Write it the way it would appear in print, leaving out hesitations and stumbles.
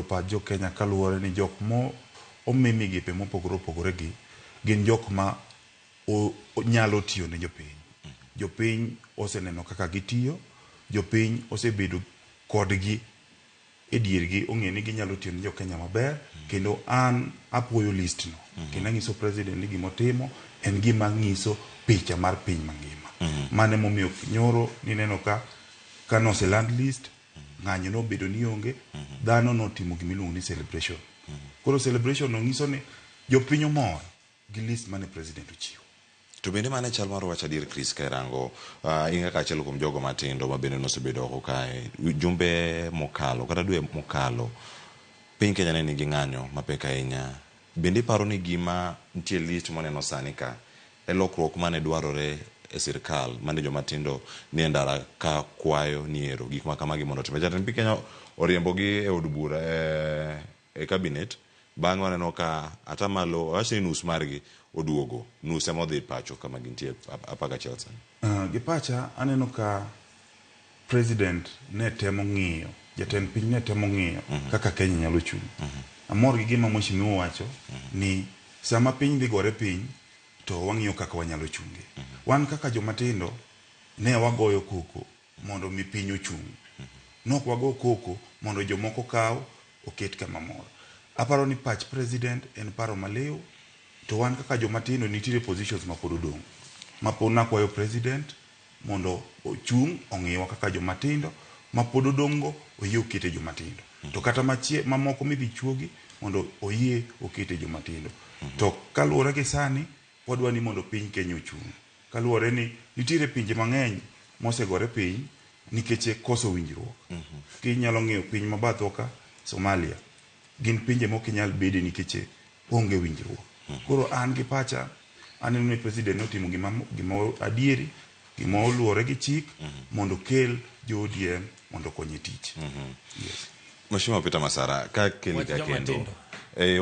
pach jo Kenya kaluwore ni jok mo omi migepe mopogore opogore gi gin jok ma o, nyalo tiyo ne jopiny. Jopiny oseneno kaka gitiyo, jopiny osebedo kodgi e diergi ong'e ni ginyalo tiyo ne jo Kenya maber kendo an apuoyo list no kendo anyiso president ni gimotimo en gima ng'iso picha mar piny mangima. Mano emomiyo nyoro nineno ka kanoseland list ng'anyo nobedo ni onge dhano notimo gimiluongo ni celebration. Koro celebration no nyiso ni jopiny omor gi list mane president ochiwo. To bende mano e chal mar wach adier Chris ka irango in kaka achiel kuom jogo matindo ma bende nosebedo oko kae jumbe mokalo kata dwe mokalo piny Kenya ne nigi ng'anyo mapek ahinya. Bende iparo ni gima nitie list mwaneno sani ka e lokruok mane dwarore e sirkal mane joma tindo nie ndara ka kwayo ni ero gik ma kamagi mondo otimre. Jatend piny Kenya oriembogi e od bura e cabinet bang'e waneno ka atamalo wawach ni nus margi oduogo nus ema odhi pacho kama gintie 11 sani. Gi pacha aneno ka president ne temo ng'iyo jatend piny ne temo ng'iyo kaka Kenya nyalo chung'. Amor gi gima mheshimiwa owacho ni sama piny dhi gore piny to wang'iyo kaka wanyalo chunge. Wan kaka joma tindo ne wagoyo koko mondo mi piny ochung'. Nok wago koko mondo jomoko kaw oket kama moro. Aparo ni pach president en paro maliw to wan kaka joma tindo nitiere positions ma pod odong'. Ma pod nakwayo president mondo ochung' ong'iwa kaka joma tindo ma pod odong' go oyie okete joma tindo. To kata machie mamoko midhi chuogi mondo oyie okete joma tindo. To kaluwore gi sani wadwa ni mondo piny Kenya ochung'. Kaluwore ni nitiere pinje mang'eny mosegore piny nikech koso winjruok. Kinyalo ng'iyo piny mabathwa ka Somalia gin pinje mok inyal bede nikech onge winjruok. Koro an gi pacha aneno ni president notimo gima, gima adieri gima oluwore gi chik mondo okel jo ODM mondo okony e tich. Yes. Mheshimiwa Peter Masara ka keli Wach ka joma kendo tindo. wach